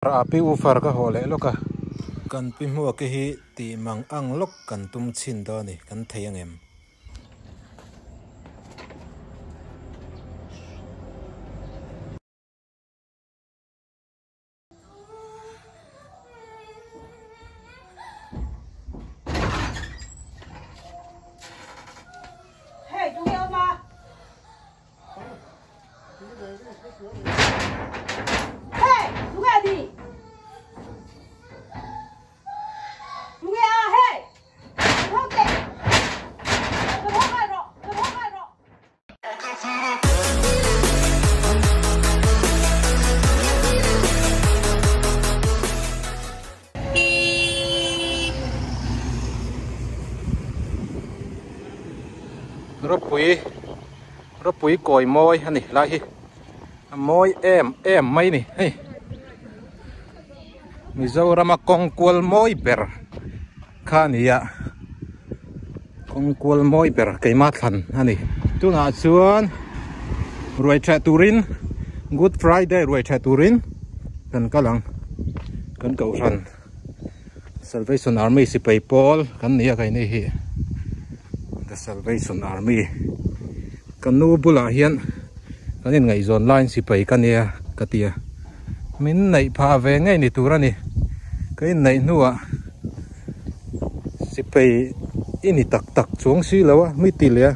A pi ufar ka haw leh lawk a. Kan pi hmuak hi tih mang ang lawk kan tum chhin dawn a ni, kan thei angem? Ropui ropui kawi mawi a ni lai hi a mawi em em mai ni hei Mizorama kawng kual mawi ber kha a ni a kawng kual mawi ber keimah thlan a ni tunah chuan ruai theh turin good friday ruai theh turin kan kal ang kan kohhran salvation army sipai pawl kan ni a keini hi the salvation army ka nu bulah hian kan inngaihzawn laiin sipai ka nia ka ti a. Min neih phah ve ngei ni tur a ni. Ka inneih hnuah sipai i ni tak tak chuang si lo a, mi ti leh a.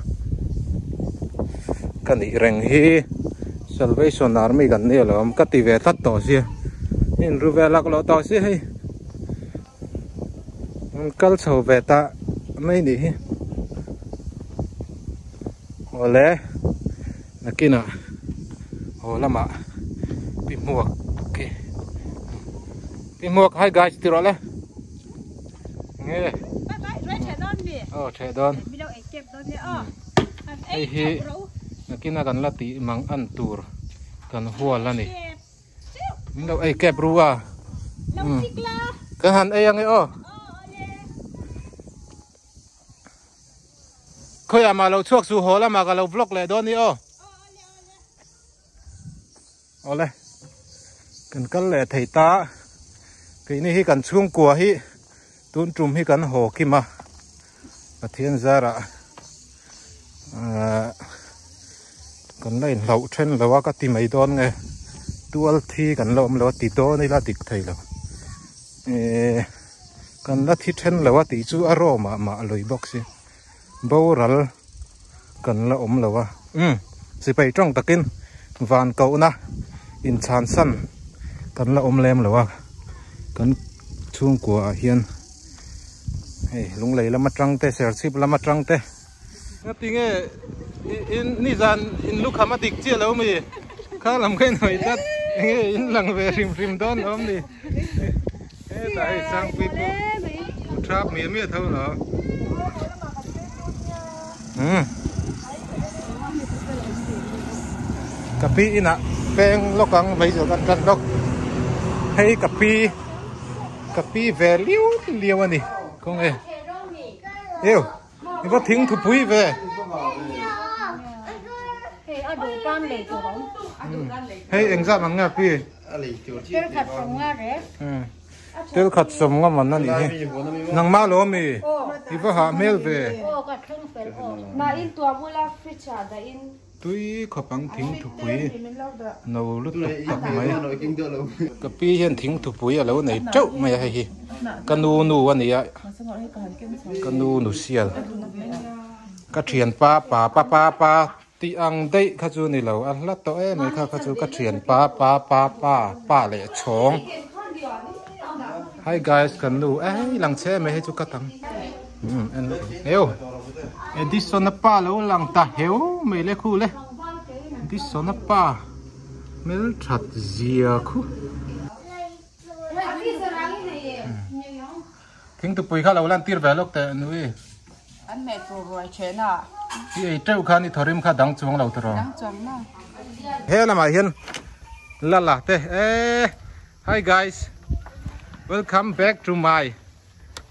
Ka nih reng hi Salvation Army kan nia lo ka ti ve tlat tawh sia. Inru ve lak loh tawh si hei. An kal chho ve ta mai nih hi. Awle nakinah haw lamah pi hmuak khi pi hmuak hi guys ti rawh le nge aw theh dawn hei hi nakina kan la tih mang an tur kan hual a ni. Min lo ei kep ru a. Kan han ei ange aw. Khawiah mah lo chhuak su haw lamah ka lo vlog leh dawn ni aw. Awle. Kan kal leh thei ta. Keini hi kan chhungkua hi tun tum hi kan haw kim a. Pathian zarah ahh kan la inhlauh then lo a ka ti mai dawn nge tual thi kan la awm lo a ti dawn ila dik thei lo ehh kan la thi then lo a tih chu a raw mah mah lui bawk si boral kan la awm lo a umm sipai tawng takin van kohna inchhan san kan la awm lem lo a kan chhungkua ah hian. Hei lunglei lam atang te serchhip lam atang te ngati nge in nizan in lukham a dik chiah lo mi kha lam kha in hawi tlat enge in lang ve hrim hrim dawn lo mi hetah hei sangpui pawh u thap miah miah tho lo umm ka pi inah peng lawk ang mai zawk an tan lawk hei ka pi. Ka pi ve liu liu a ni kawng e eu i va thing thupui ve hei engzat ang nge a pi tel khat sawm nga man a nih hi nangmah lo ami i va hah hmel ve. Tui khawp ang thing thupui no lutuk tak mai. Ka pi hian thing thupui a lo nei teuh mai a hei hi ka nu nu a ni a ka nu nu sial ka thian pa pa pa pa pa tih ang daih kha chu ni lo a hla tawh em mai kha kha chu ka thian pa pa pa pa pa leh chhawng hi guys kan nu ei lang che mai hei chu ka tang. Um en heu Edison a pa lo lang ta heu mai le khu le Edison a pa hmel that zia khu thing tupui kha lo lan tir ve lawk teh nui an hmeh tur ruai then a i ei teuh khan i thawrim kha dang chuang lo tawh dang chuang lo he lamah hian la la te e hi guys welcome back to my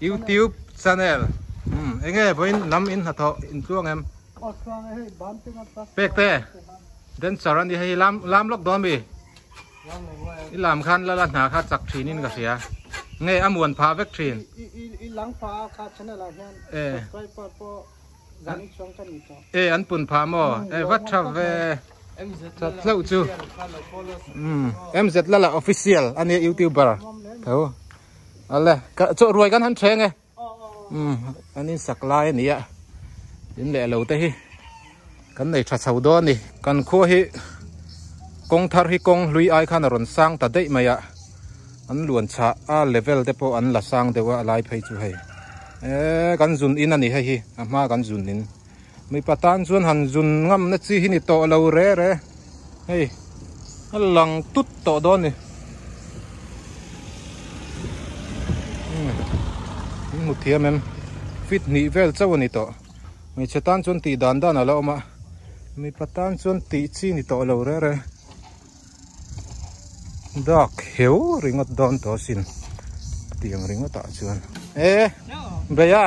YouTube channel umm enge vawiin lam in hnathawh in tluang em pek te dancer a ni hei lam lam lawk dawn mi. I lam khan lala hna kha chak thin in ka hria. Nge a muan phah vek thin. I lang phah a kha channel ah hian subscriber pawh zan chuang ka ni tawh. E an pun phah maw? E va tha ve. That hlauh chu. MZ lala official ania youtuber tho. Ale ka chaw ruai kan han thleng e. An in sak lai a ni a in leh lo te hi kan nei tha chho dawn a ni kan khua hi kawng thar hi kawng hlui ai khan a rawn sang ta daih mai a an luan chhah a level te pawh an la sang deuh a a lai phei chu hei eee kan zun in a ni hei hi a hma kan zun in mipa tan chuan han zun ngam na chi hi ni tawh lo re re hei a lang tut tawh dawn a ni. In hmu thiam em fit hnih vel chauh a ni tawh hmeichhe tan chuan tih dan dan a la awm a mipa tan chuan tih chi ni tawh lo rere dak heu ringawt dawn tawh asin tiang ringawt ah chuan e beia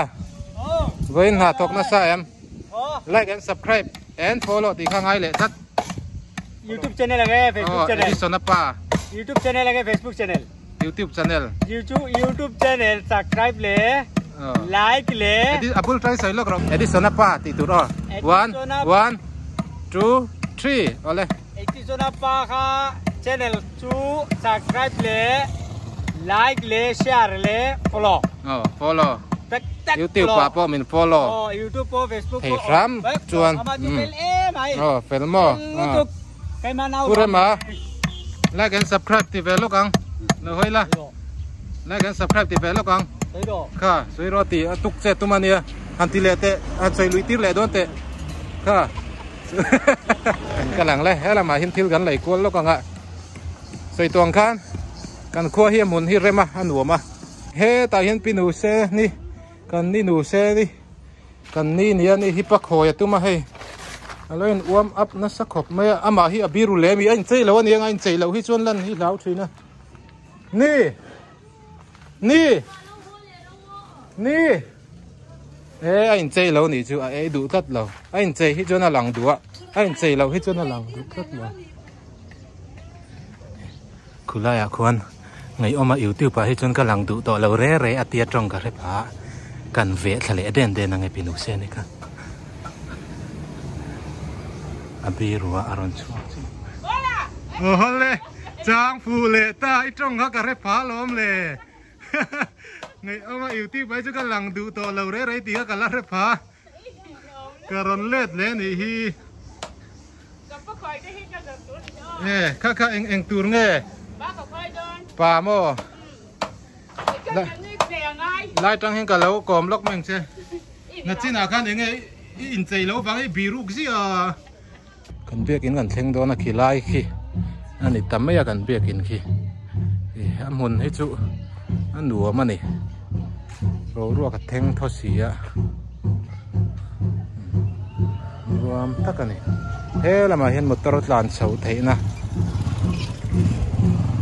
vawiin hna thawk nasa em like and subscribe and follow tih kha ngai leh tlat. YouTube channel ange Facebook channel. Edison apa. YouTube channel ange Facebook channel. YouTube channel. YouTube YouTube channel subscribe le like le. Edi abul try sai lok ro. Edison apa ti tur aw. 1 1 2 3 ole. Edison apa kha channel chu subscribe le like le share le follow. Oh follow. Tak tak YouTube pa pawh min follow. Oh YouTube pawh Facebook pawh. Thei hram chuan. Oh fel maw. Pu Rema like and subscribe ti ve lawk ang. Lo hawi la. Like and subscribe ti ve lawk ang. Kha sawi rawh ti a tuk che tum a nia. Han ti leh teh han sawi lui tir leh dawn teh. Kha ka lang le he lamah hian thil kan lei kual lawk ang a. Sawi tuang khan kan khua hi a hmun hi rem a a nuam a. Hetah hian pi nu se ni kan ni nu se ni. Kan ni nia ni hi pakhawi a tum a hei a lo in warm up nasa khawp mai a amah hi a biru leh ami a inchei lo a ni ang a inchei loh hi chuan lan hi hlau thin a ni ni ni e a inchei lo nih chu a ei duh tlat lo a inchei hi chuan a lang duh a a inchei loh hi chuan a lang duh tlat lo Khulaiah khuan ngaihawma youtube ah hi chuan ka lang duh tawh lo re re a tia tawng ka hre phah a, kan veh thla leh den den ang e pinu se ni kha a biru ah a rawn chhuak chu. Awle chang fu leh ta i tawng kha ka hre phah alawm le ngaihawma youtube ah hi chuan ka lang duh tawh lo re re tih kha ka la hre phah a. Ka rawn let leh anih hi. Nge kha kha eng eng tur nge? Pa maw? Lai tang hian ka lo kawm lawk mai ang che. Nachinah khan eng nge i inchei lo vang i biruk zia. Kan biakin kan thleng dawn a khi lai khi a ni ta mai a kan biakin khi ih a hmun hi chu a nuam a ni boruak a thleng thaw si a nuam tak a ni he lamah hian motor tlan chho theihna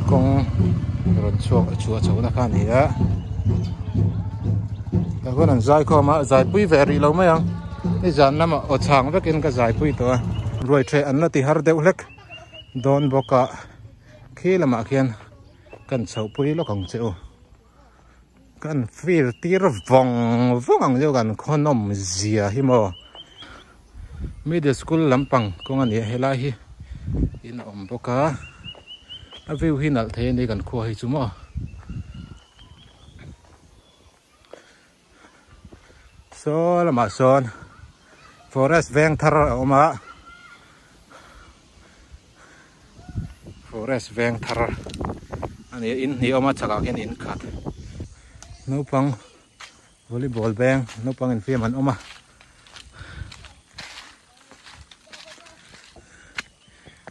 kawng rawn chhuak chhuah chhohna kha a ni a tah khuan an zai khawm a zaipui ve rih lo mai ang. Ni zan lamah aw chhang vekin ka zaipui tawh a, ruai ṭheh an la ti har deuh hlek dawn bawk a, khi lamah khian kan chhohpui lawk ang che u, kan feel tir vawng vawng ang che u kan khawnawm zia hi maw, middle school lampang kawng a ni a helai hi in a awm bawk a, a view hi nalh thei a ni kan khua hi chu maw. Saw lamah sawn forest veng thar a awm a forest veng thar a ni a in hnih a awm a chhakah khian in khat naupang volleyball veng naupang infiam an awm a.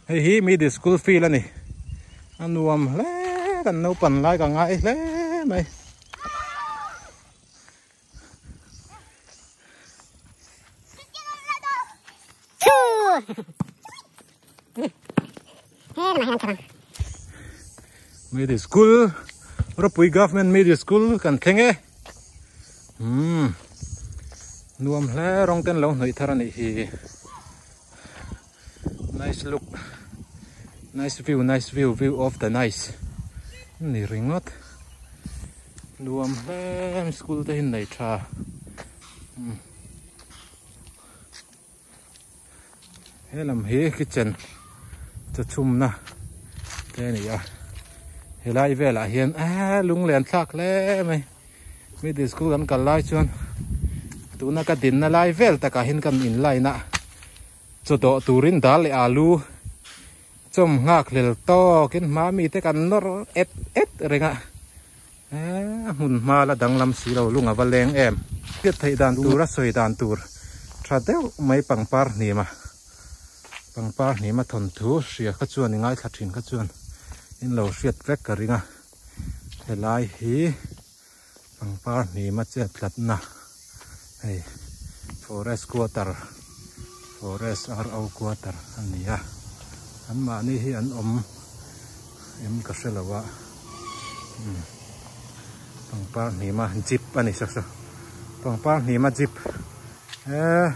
Hei hi middle school field a ni a nuam hle kan naupan lai ka ngai hle mai. Middle school ropui government middle school kan thleng e. Umm nuam hle rawng ten lo hnawih thar a nih hi. Nice look. Nice view nice view view of the nice ni ringawt nuam hle school te hi nei tha he lam hi kitchen chaw chhumna te a ni a helai velah hian eee lunglen thlak hle mai middle school kan kal lai chuan tuna ka dinna lai vel takah hian kan in line a chaw dawh turin dal leh alu chawm nghak hlel tawkin hma mite kan nawr et et reng a eee a hmun hma la danglam si lo lung a va leng em hriat theih dan tur a sawi dan tur tha deuh mai pangpar hnim a pangpar hnim a thawnthu hria kha chuan i ngaithla thin kha chuan in lo hriat vek ka ring a helai hi pangpar hnim a chet tlatna hei forest quarter forest ro quarter a ni a an mahni hi an awm em ka hre lo a umm pangpar hnim a jeep a ni saw saw pangpar hnim a jeep eee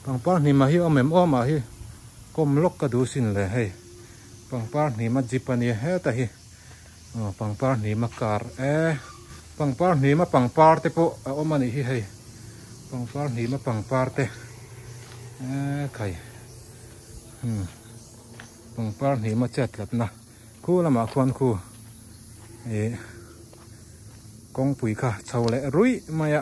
pangpar hnim ah hi awm em awm ah hi kawm lawk ka duh sin le hei pangpar hnim a jeep a nia heta hi. Aw pangpar hnima kar e pangpar hnima pangpar te pawh a awm a nih hi hei pangpar hnima pangpar te e khai hmm pangpar hnima chet tlatna khu lamah khuan khu ih kawngpui kha chho leh ruih mai a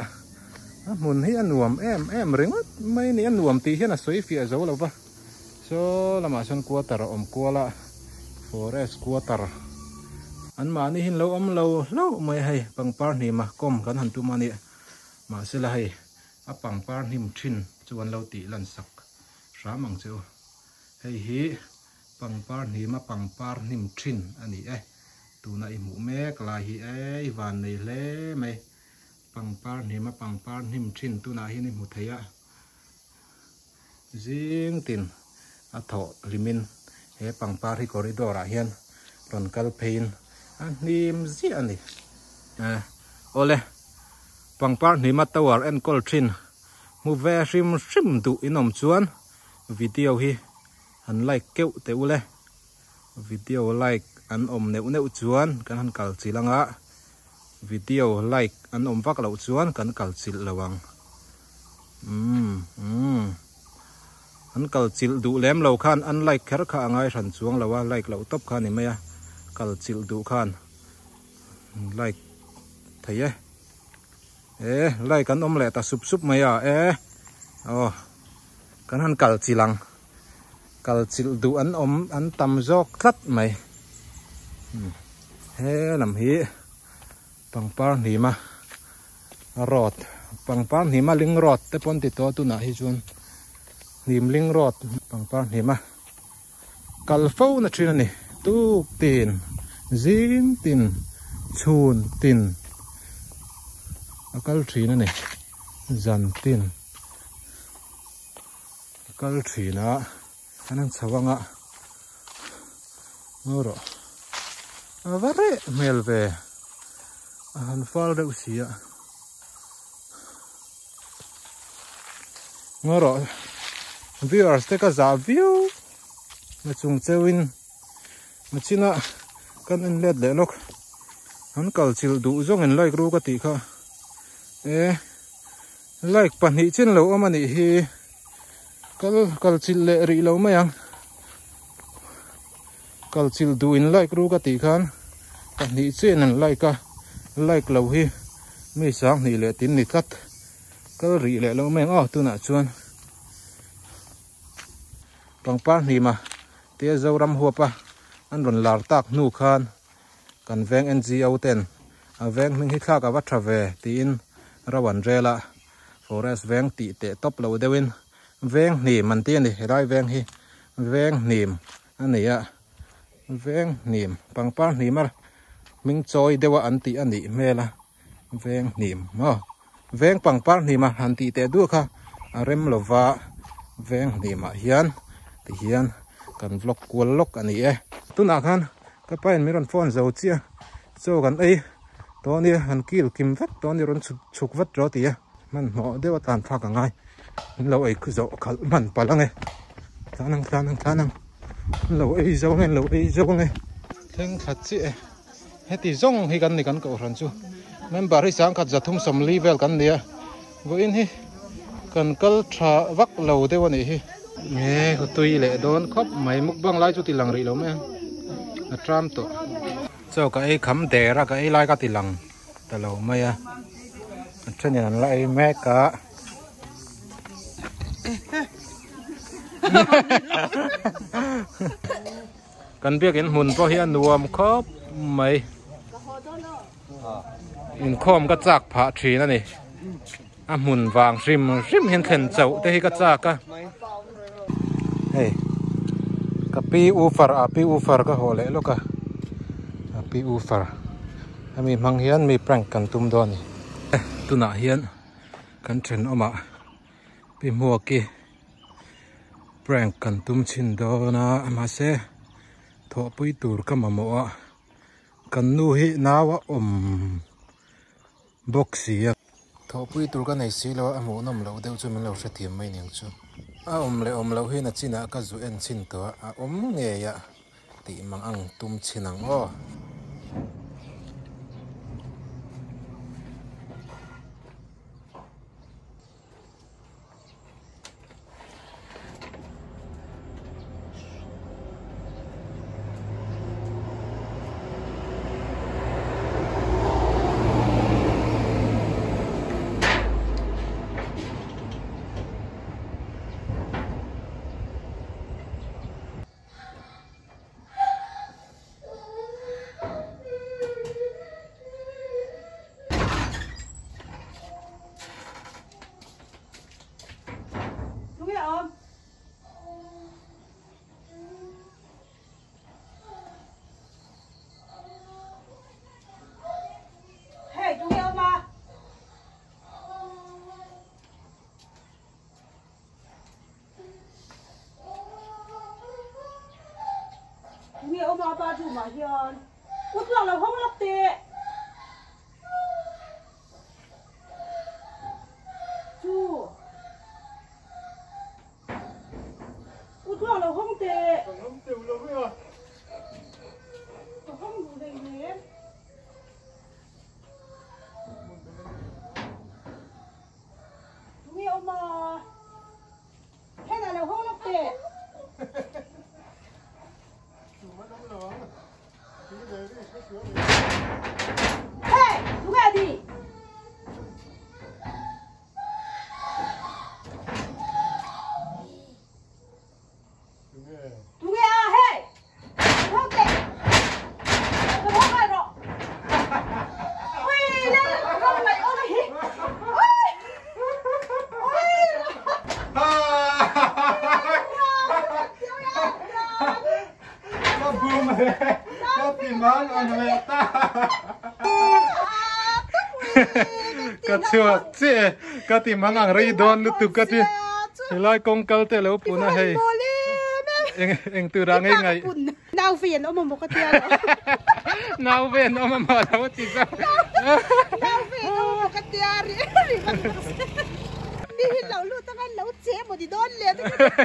a hmun hi a nuam em em ringawt mai a ni a nuam tih hian a sawi fiah zo lo va. Saw lamah sawn quarter a awm kual a forest quarter an mahni hi an lo awm lo hlauh mai a hei pangpar hnima kawm kan han tum a nia mahse la hei a pangpar hnim thin chu an lo tih lan sak hram ang che u hei hi pangpar hnima pangpar hnim thin a ni e tuna i hmuh mek lai hi ei van nei hle mai pangpar hnima pangpar hnim thin tunah hian i hmu thei a. Zing tin a thawh hlimin he pangpar hi corridor ah hian rawn kal pheiin a hnim ziah a ni. Awle, pangpar hnima tower enkawl thin hmu ve hrim hrim duh in awm chuan video hi han like keuh teh ule. Video like an awm neuh neuh chuan kan han kal chilh anga video like an awm vak loh chuan kan kal chilh lo ang. Umm umm an kal chilh duh lem lo khan an like kher kha a ngai hran chuang lo a like loh tawp kha a ni mai a kal chilh duh khan like thei e e like an awm leh ta sup sup mai a e aw kan han kal chilh ang kal chilh duh an awm an tam zawk tlat mai he lam hi pangpar hnim a. Road pangpar hnima ling road te pawn ti tawh a tunah hi chuan hnim ling road pangpar hnima kal fo na thin a ni tuk tin zing tin chhun tin a kal thin a ni zan tin a kal thin a an han chho anga ngaw rawh a va reh hmel ve a han fal deuh si a ngaw rawh viewers te ka zah viau na chung cheuhin machina kan en let leh lawk an kal chilh duh zawng in like ru ka tih kha e like pahnih chin lo awm a nih hi. Kal kal chilh leh rih lo mai ang kal chilh duh in like ru ka tih khan pahnih chiah in an like a like lo hi mi sang hnih leh tin ni tlat kal rih leh lo mai ang aw tunah chuan pangpar hnima tia Zoram huapa an rawn lar tak hnu khan kan veng N_G_O ten a veng hming hi thlak a va tha ve tiin ro an rel a. Forest veng tih teh tawp lo deuhin veng hnim an ti a ni helai veng hi veng hnim a ni a veng hnim pangpar hnim a hming chawi deuh a an tih a nih hmel a veng hnim maw veng pangpar hnim a han tih teh duah kha a rem lova veng hnim ah hian ti hian kan vlog kual lawk a ni e tunah khan ka pa in min rawn phone zo chiah chaw kan ei. Tawh nia han kil kim vek tawh nia rawn chhuk chhuk vat rawh ti a hmanhmawh deuh a tan thlak a ngai min lo ei zawh khalh hman palh ang e tlan ang tlan ang tlan ang. An lo ei zo nge an lo ei zo nge. Thleng thla chiah e. Heti zawng hi kan ni kan kohhran chu. Member hi sangkhat 340 vel kan ni a. Vawiin hi kan kal tha vak lo deuh a nih hi. Nge ka tui leh dawn khawp mai mukbang lai chu ti lang rih lo mai ang a tram tawh. Chaw ka ei kham der a ka ei lai ka ti lang ta lo mai a a thenin an la ei mek a. Kan biakin hmun pawh hi a nuam khawp mai. Inkhawm ka chak phah thin a ni. A hmun vang hrim hrim hian thlen chauh te hi ka chak a. Hei ka pi u far a pi u far ka haw leh lawk a. A pi u far hemi hmang hian mi prank kan tum dawn a ni. Tunah hian kan thenawmah pi Hmuaki prank kan tum chhin dawn a mahse thawhpui tur ka mamawh a. Kan nu hi nau a awm bawk si a. Thawhpui tur ka nei si lo a, a hmuhnawm loh deuh chu min lo hrethiam mai niang chu. A awm leh awm loh hi na chinah ka zu en chhin tawh a, a awm ngei a tih mang ang tum chhin ang aw. Nge awm a bathroom ah hian u tluang lo hawng lawk teh chu u tluang lo hawng teh Ka hawng teuh lo mai a. Ka hawng duh hlei hle. Tunge awm a? Henah lo hawng lawk teh. Hey, tunge a ni? Tunge a hei? Hawng teh. Lo hawng ngai rawh. Ui, lal ram ngaih awm hi. Ui! Ui! Ka bum le, ka ti mang ang leh ta. Ka chhuak chiah e, ka ti mang ang rei dawn lutuk ka ti. Helai kawng kal te lo pun a hei. Eng eng tur ah ngei ngaih. Nau ve an awm a maw ka tia lo. Nau ve an awm a maw lo ti zawk. Nau ve an awm a maw ka tia ri ri vak vak se. Mi hi lo lut anga lo che maw ni dawn le te ka ti.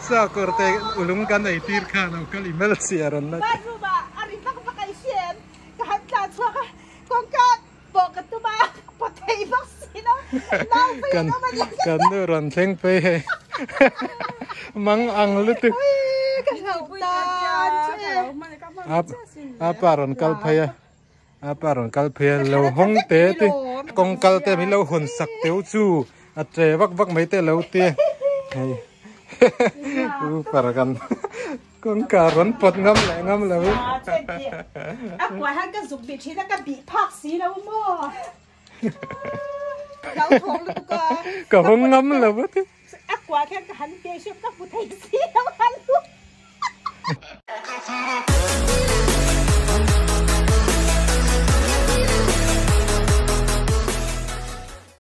Sakawr te ulung kan ei tir khan lo kal i mel chhiar an la ti. Bathroom ah a ri vak vak a i hriat. Ka han tlan chhuak a kawngka pawh ka tum a pawt thei bawk si lo nau phei an awm a ni. Kan nu rawn thleng phei hei mang ang lutuk. Ui ka hlauh tan chu e. A pa rawn kal phei a a pa rawn kal phei a lo hawng te te kawng kal te min lo hawn sak teuh chu a che vak vak mai te lo ti hei u par kan. Kawngka rawn pawt ngam leh ngam lo in. A kuah hian ka zuk bih thin a, ka bih phak si lo maw. Hlauthawng lutuk a. Ka hawng ngam lo a ti. A kuah khian ka han pe hrep ka hmu thei si.